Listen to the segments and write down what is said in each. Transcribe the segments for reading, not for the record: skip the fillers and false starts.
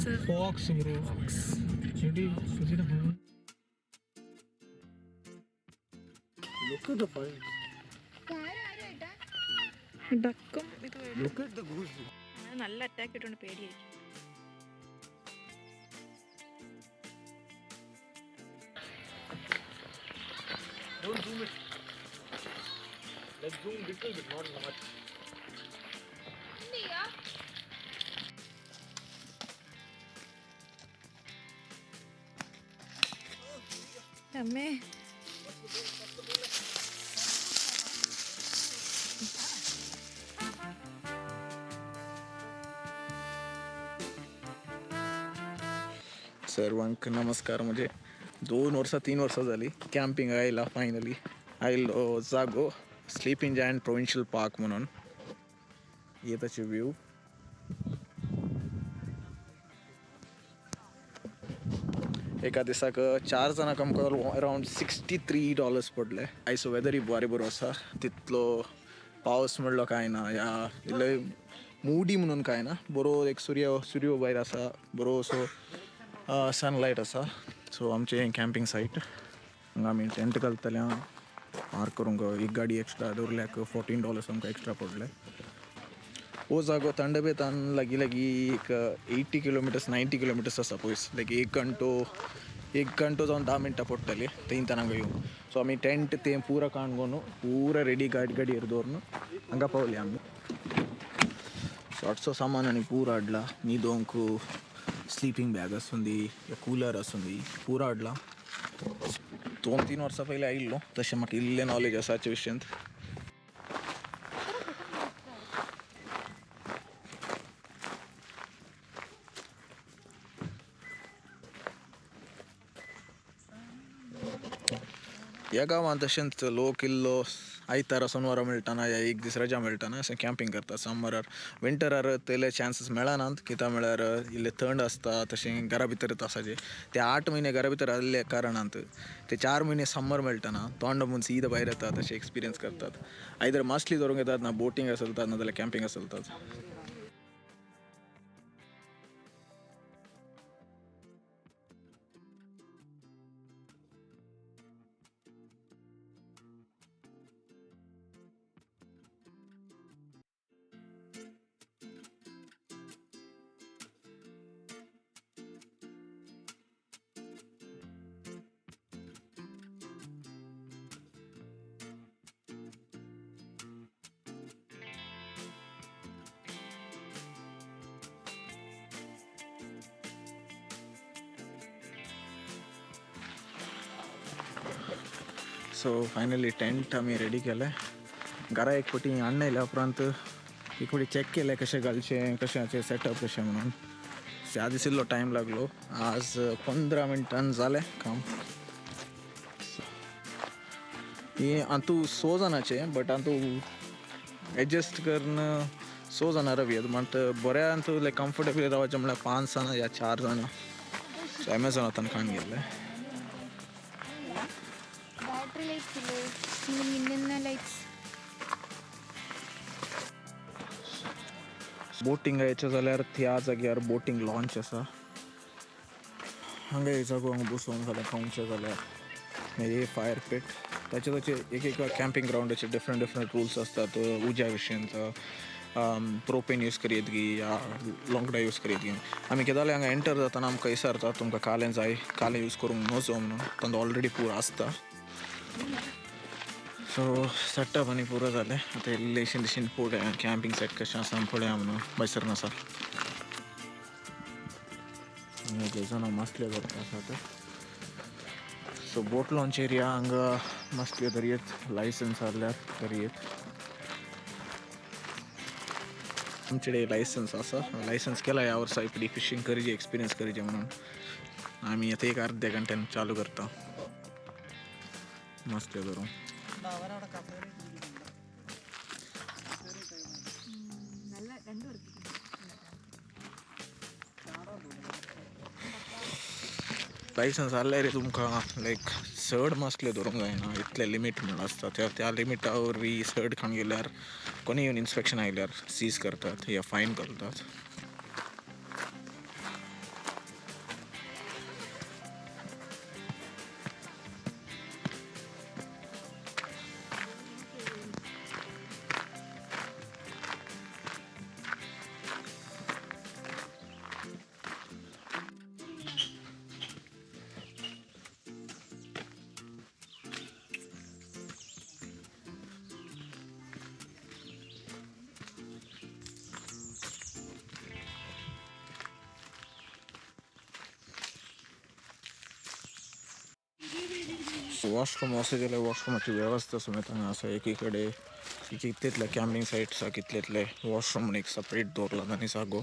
Fox bro. Look at the fire. ഡക്കും ഇത് Look at the goose. നല്ല attack ഇട്ടുകൊണ്ട് പേടിയായിരിക്കും. Don't zoom it. Let's zoom little bit, not much. അമ്മേ, सर्वांक नमस्कार. म्हणजे 2 वर्सां 3 वर्सां जाली कॅम्पिंग आयला. फायनली आयलो जागो स्लीपिंग जायंट प्रोविन्शियल पार्क म्हणून. हे ताचे व्यू. एका दिसाक 4 जाणांक आमकां अरावंड $63 पडले. आयचो वेदरूय बरें बरो आसा, तितलो पावस म्हणलो कांय ना, या इल्लो मुडी म्हणून कांय ना. बरो एक सूर्य सूर्य भायर आसा, बरो असो सनलायट आसा. सो आमचें हें कॅम्पिंग सायट. हांगा आमी टेंट घालतले. पार्क करूंक एक गाडी एक्स्ट्रा दवरल्याक $14 आमकां एक्स्ट्रा पडले. हो जागो थंडबेतान लागीं लागीं एक 80 किलोमिटर्स 90 किलोमिटर्स आसा पयस. लायक एक घंटो जावन 10 मिनटां पडटली थंयच्यान हांगा येवंक. सो आमी टेंट तें पुरा काडून पुरा रेडी गाडी गाडयेर दवरून हांगा पावले आमी. चडसो सामान आनी पुरा हाडला. न्हिदोंक स्लिपींग बॅग आसूं दी, कुलर आसूं दी, पुरा हाडला. 2-3 वर्सां पयलीं आयिल्लो, तशें म्हाका इल्लें नॉलेज आसा हाच्या विशयांत. ह्या गांवांत तशेंच लोक इल्लो आयतारा सोनवारा मेळटाना या एक दीस रजा मेळटाना अशें कॅम्पिंग करतात. समरार विंटरार तेले चान्सीस मेळनात, कित्याक म्हळ्यार इल्लें थंड आसता, तशें घरा भितरच आसाचें. ते 8 म्हयने घरा भितर आसल्या कारणान ते 4 म्हयने समर मेळटाना तोंड म्हूण सीधा भायर येतात, तशें एक्सपिरियन्स करतात. आयदर मासली धरूंक येतात, ना बोटींग चलतात, ना जाल्यार कॅम्पिंग चलतात. सो फायनली टेंट आमी रेडी केलें. घरा एक फावटी हाडून येयल्या उपरांत एक फावटी चॅक केलें कशें घालचें, कशें हाचें सेटअप कशें म्हणून. त्या दीस इल्लो टायम लागलो, आज 15 मिनटान जालें काम. ही हातूं 6 जाणांचें, बट हातूं एडजस्ट करून 6 जाणां रावयात. मात बऱ्या हातूं लायक कम्फर्टेबल रावचें म्हळ्यार 5 जाणां या 4 जाणां. सो एमेझॉनांतल्यान काडून गेल्लें. ബാറ്ററി ലൈറ്റ്സ് ഇല്ലേ, ഇങ്ങനെ മിന്നുന്ന ലൈറ്റ്സ്. बोटींग यायचें जाल्यार त्या जाग्यार बोटींग लॉन्च आसा. हांगा एक जागो, हांगा बसून जाल्यार खावचें जाल्यार मागीर फायर पीट. ताचे ताचे एक एक कॅम्पिंग ग्रावंडाचे डिफरंट डिफरंट रुल्स आसतात उज्या विशयंत. प्रोपेन यूज करयत गी या लोंगडा यूज करयत गी. आमी केदाले हांगा एंटर जातना आमकां विचारतात तुमकां कालें जाय, कालें यूज करूंक नजो म्हणून. तांचो ऑलरेडी पुरो आसता. सो सेटअप आनी पुरो जालें. आतां इल्लेशें दिशेन पळोवया कॅम्पिंग सायट कशें आसा पळोवया म्हणून भायसर आसा. जाणां मासल्यो धरता आसा आतां. सो बोट लॉन्च एरिया, हांगा मासल्यो धरयेत, लायसन्स आहल्यार धरयेत. आमचे कडेन लायसन्स आसा. लायसन्स केला ह्या वर्सा इपडी फिशींग करची, एक्सपिरियन्स करचे म्हणून. आमी आतां एक अर्द्या घंट्यान चालू करता मासल्यो धरूंक. നല്ല രണ്ടു പേർക്ക് लायसन्स आहल्यार तुमकां लायक चड मासल्यो धरूंक जायना, इतले लिमीट म्हणून आसता. त्या त्या लिमिटा वरवीं चड खाण गेल्यार कोणी येवन इन्स्पेक्शन आयल्यार सीज करतात या फायन करतात. वॉशरूम अशें जाल्यार वॉशरुमाची वेवस्था समेत हांगा आसा. एकी कडेन इतले कॅम्पिंग सायट्साक इतले वॉशरूम म्हणून एक सेपरेट दवरला तांणी जागो.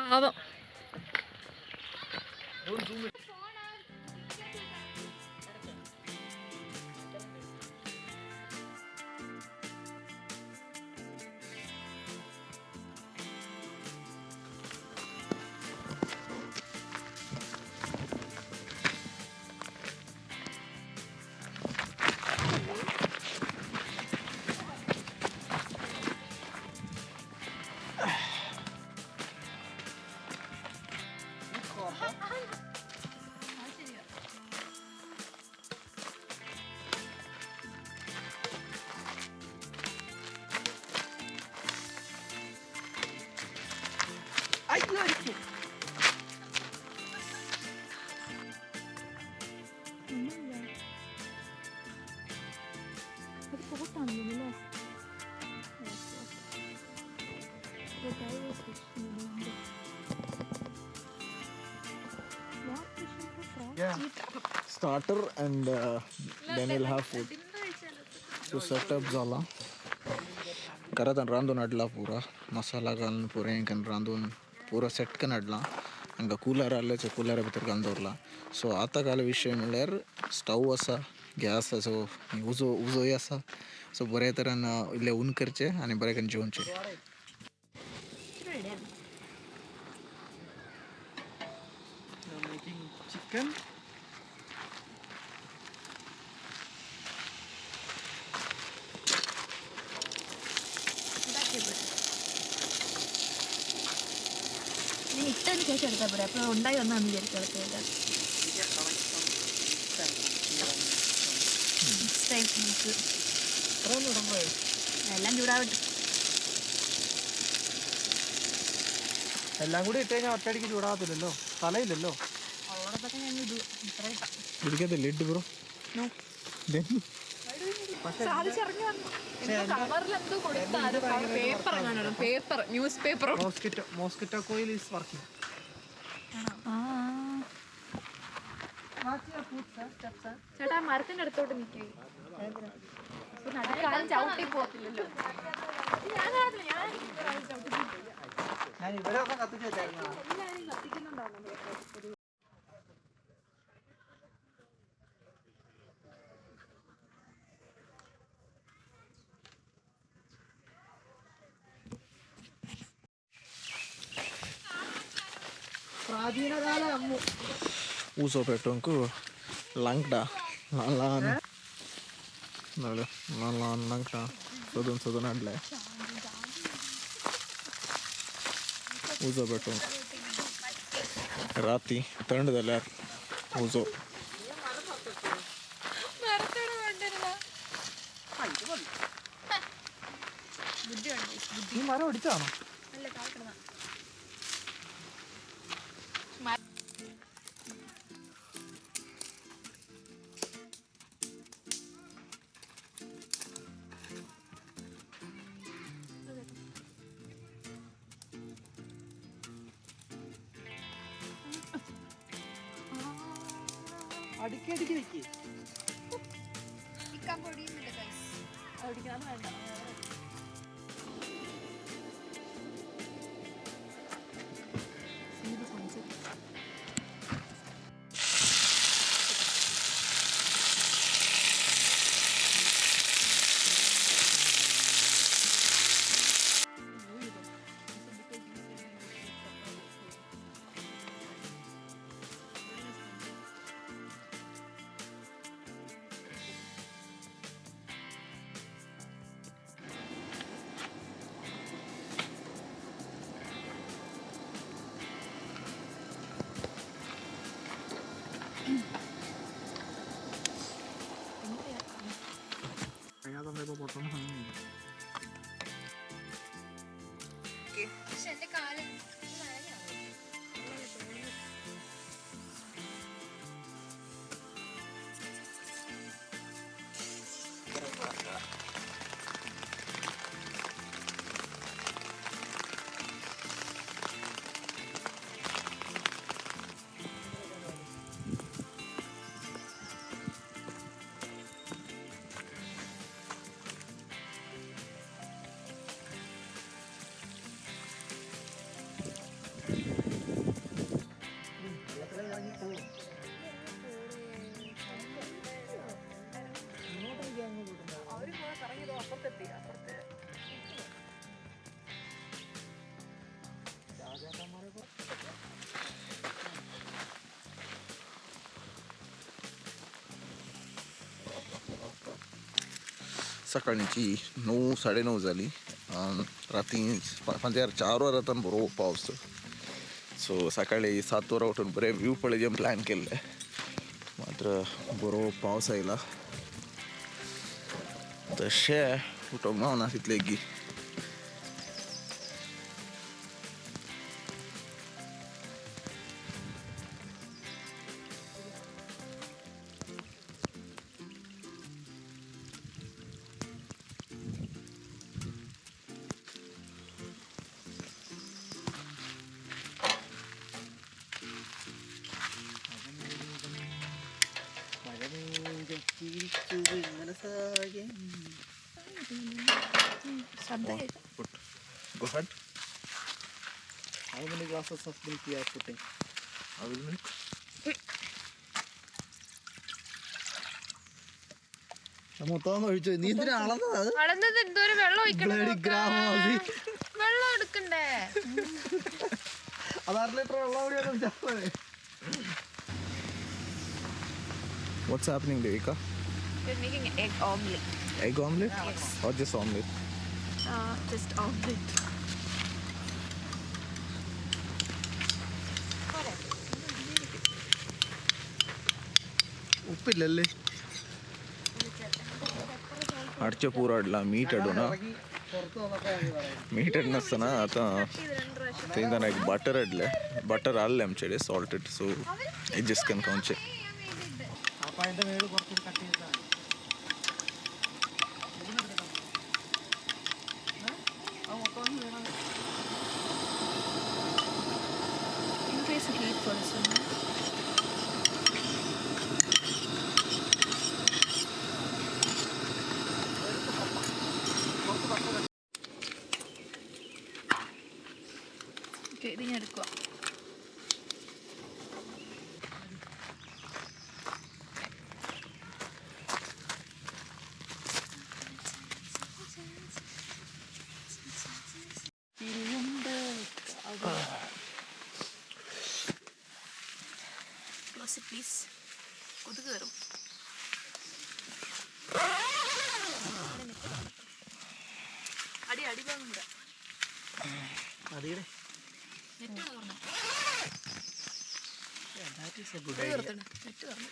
പാവം. Don't zoom it. അത് പോട്ടാണെന്നല്ലേ. Starter and then we'll have food. So setup जाला. घरात रांदून हाडला पुरा मसाला घालून पुरें करून रांदून पुरो सेट करून हाडला. हांगा कुलर आहले ते कुलरा भितर घालून दवरला. सो आतां काल विशय म्हणल्यार स्टव आसा, गॅस आसा, सो उजो उजोय आसा. सो बरे तरेन इल्लें हून करचें आनी बरें करून जेवचें. Making chicken. നീ ഇട്ടതിന് ശേഷം എടുത്താൽ പോരെ, അപ്പോൾ ഉണ്ടായി വന്നാന്ന് വിചാരിച്ചു. നെക്സ്റ്റ് ടൈം നമുക്ക് എല്ലാം ചൂടാവട്ടെ. എല്ലാം കൂടി ഇട്ട് കഴിഞ്ഞാൽ ഒറ്റയടിക്ക് ചൂടാകത്തില്ലല്ലോ, തലയില്ലല്ലോ. ഉള്ളതൊക്കെ ഞാൻ ഇടും. ഇത്ര ഇട്ടാ. Did you get the lid, bro? No. Then? സാധിച്ചിറങ്ങി വന്നു. കവറിൽ എന്തോ കൊടുത്താലും പേപ്പർ എങ്ങാനും paper news paper. Mosquito coil is working. ചേട്ടാ മരത്തിന്റെ അടുത്തോട്ട് നിൽക്കേ, ചവിട്ടി പോകത്തില്ലല്ലോ. ഞാൻ കാണത്തില്ല, ഞാൻ ഞാൻ ഇവരൊക്കെ കത്തിച്ച് വെച്ചായിരുന്നു. എല്ലാവരും കത്തിക്കുന്നുണ്ടാവും. പ്രാചീനകാല അമ്മു उजो पेटोवंक लांकडां ल्हान ल्हान ल्हान ल्हान लांकडां सोदून सोदून हाडले उजो पेटोवंक. राती थंड जाल्यार उजो. മരത്തോടെ കൊണ്ടുവരുന്ന ബുദ്ധിയുണ്ട്. ഈ മരം ഒടിച്ചാണോ? അല്ല, താഴ്ക്കണ. അടുക്കി അടുക്കി വെക്ക്. വേണ്ട. See the sunset. सकाळची 9 9:30 जाली. राती 4 वरां आतां बरो पावस. सो सकाळी 7 वरां उठून बरें व्यू पळोवचें प्लॅन केल्लें, मात्र बरो पावस आयला. तशें उठोवंक गावना तितले एगी. Go ahead. How many glasses of milk you are putting? I will milk. മൊത്തം ഒഴിച്ചു. നീ എന്തിനാ അളന്നത്? അളന്നത് എന്തോരം വെള്ളം ഒഴിക്കണം? വെള്ളം എടുക്കണ്ടേ? അത് 6 ലിറ്റർ വെള്ളം കൂടി ഒഴിച്ചാൽ മതി. What's happening, Devika? We're making egg omelette. Egg omelette? Yes. Or just omelette? Just omelette. ഉപ്പില്ലല്ലേ? ಅಡ್ಚೆ ಪೂರ ಅಡ್ಲ ಮೀಟ್ ಅಡುನ. ಮೀಟ್ ಅಡ್ನಸ್ತನ ಆತ ತಿಂದಾನ. ಈಗ ಬಟರ್ ಅಡ್ಲೆ, ಬಟರ್ ಅಲ್ಲ ಆಮಚೆಡೆ ಸಾಲ್ಟೆಡ್. ಸೊ ಅಡ್ಜಸ್ಟ್ ಕನ್ಕೊಂಚೆ. അപ്പൊ അതിന്റെ മേളിൽ കുറച്ചുകൂടി കട്ട് ചെയ്താൽ. Increase the heat for us. Okay, ഇത് ഞാൻ എടുക്കുക. Close it, please. കൊതുക് കയറും. അടി അടിഭാഗം കൂടെ. നെറ്റ് തുറന്നോ? നെറ്റ് തുറന്നു.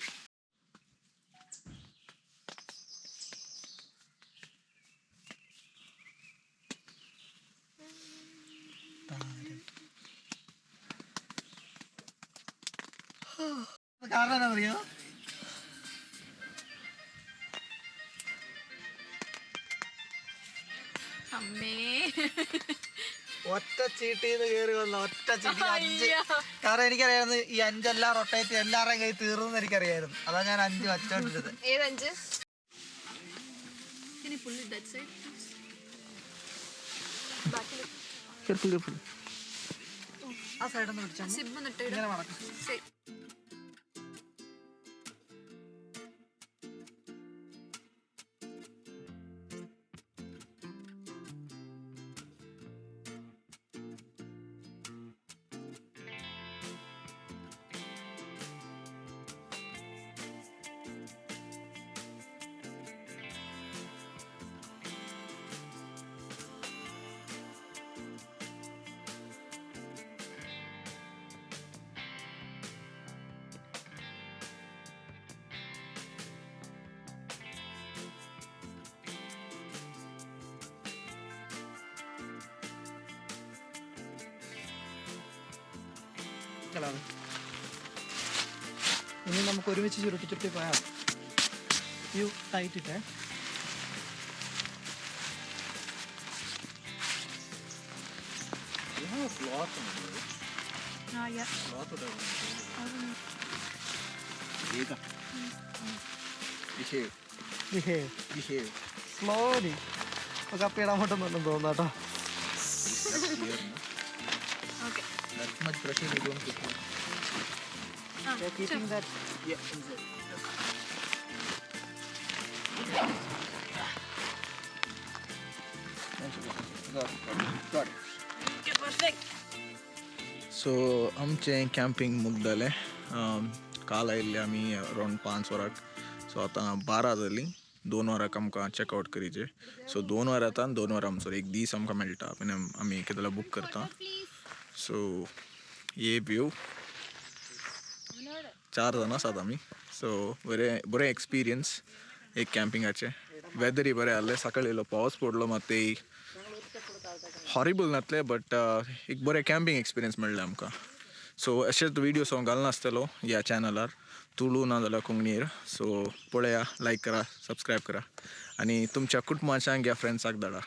കാരണം എന്നാ അറിയോ? അമ്മേ, ഒറ്റ ചീട്ടിന്ന് കേറി വന്ന ഒറ്റ ചീട്ടി 5. കാരണം എനിക്കറിയായിരുന്നു ഈ 5 എല്ലാം റൊട്ടേറ്റ് എല്ലാവരുടെയും കൈ തീർന്നു എനിക്കറിയായിരുന്നു. അതാ ഞാൻ 5 വച്ചോണ്ടിരുന്നത്. ഏതഞ്ച്? Can you pull it that side, please? ബാക്കിൽ. Careful, careful. ആ സൈഡൊന്ന് പിടിച്ചാ സിബ് ഒന്ന് ഇട്ട്. ഇങ്ങനെ മടക്കാം. ഇനി നമുക്ക് ഒരുമിച്ച് ചുരുട്ടി ചുരുട്ടി പോയാൽ യു ടൈറ്റ് ഇട്ടേ. Behave. Behave. Behave. Slowly. കപ്പിയിടാൻ പറ്റുന്നുണ്ടെന്ന് തോന്നുന്നു കേട്ടോ. Okay. That much pressure you don't put. Keeping that. Yeah, inside. Got it. Got it. Perfect. So आमचें कॅम्पिंग मुगदलें. काल आयिल्ले आमी अरावंड 5 वरांक. सो आतां 12 जालीं. 2 वरांक आमकां चॅकआवट करीचे. सो 2 वरां येता आनी 2 वरां आमचो एक दीस आमकां मेळटा आनी आमी कितें जाल्यार बूक करता. सो ये व्यू, चार जाणां आसात आमी. सो बरें बरें एक्सपिरियन्स एक कॅम्पिंगाचें. वेदरूय बरें आहलें. सकाळी येयलो पावस पडलो मात ते हॉरिबल नासले, बट एक बरें कॅम्पिंग एक्सपिरियन्स मेळ्ळें आमकां. सो अशेंच व्हिडियोस हांव घालनासतलो ह्या चॅनलार, तुळू ना जाल्यार कोंकणीर. सो पळया, लायक करा, सबस्क्रायब करा आनी तुमच्या कुटुंबाच्यांक या फ्रेंड्साक धाडा.